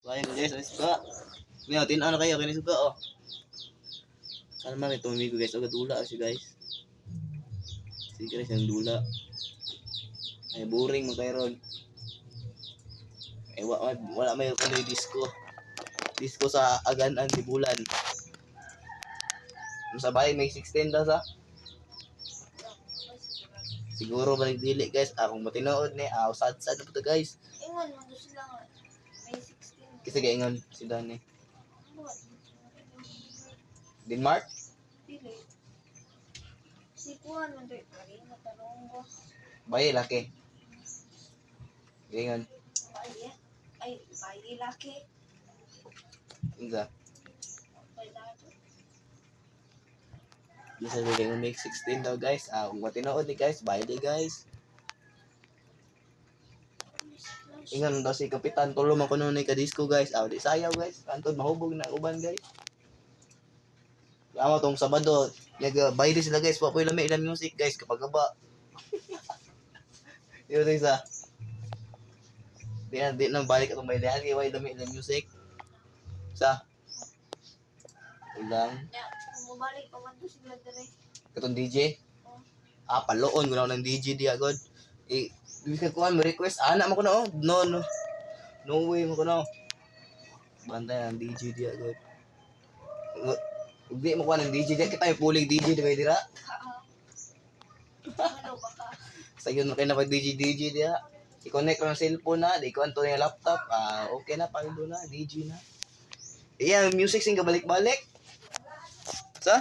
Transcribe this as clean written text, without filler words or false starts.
Kaya guys, ang suga. Ngayon, tinaw na kayo, kini suga oh. Sana man may tumigo guys, o dula siya guys. Sige guys, ang dula. Ay, boring mo kayo ron. Eh, wala may kuno disco. Disco sa Aganan, Sibulan. Sa bahay may 16 daw sa. Siguro balik dili guys. Akong matinood ni, aw sad sad na po to guys. Ingon man to sila nga. May 16. Kasi gaingon si Danny. Buhat. Denmark? Dili. Si Kuan man to Karina Tarongo. Bayi laki. Gaingon. Baye. Ay, baye laki. Insa. Baye laki. Bisa sa gaingon make 16 daw guys. Ah, kung matinood ni guys, bayi di guys. Ingon daw si Kapitan tulo man kuno ni ka-disco guys. Ah, di sayaw guys. Antod mahubog na uban guys. Amo tong Sabado, nag bayri sila guys, wa po'y lami ilang music guys kapag gaba. Yun isa. Di na balik atong baylihan kay way lami ilang music. Sa ulang Ya, kung mabalik pa man to sila dire. katong DJ. Oh. Ah, paloon ko na ng DJ di agad. Eh, di ka kuan mo request ana mo ko na oh. No, no. No way mo ko na. Oh. Bantay ang DJ di agad. Hindi mo kuan ng DJ di kita yung pulig DJ di ba dira? Ha. Ano baka? Sa yun kay na pag DJ DJ diha. I-connect lang ang cellphone na, di kuan to yung laptop. Ah, okay na paldo na, DJ na. Iya, music sing kabalik-balik. Sa?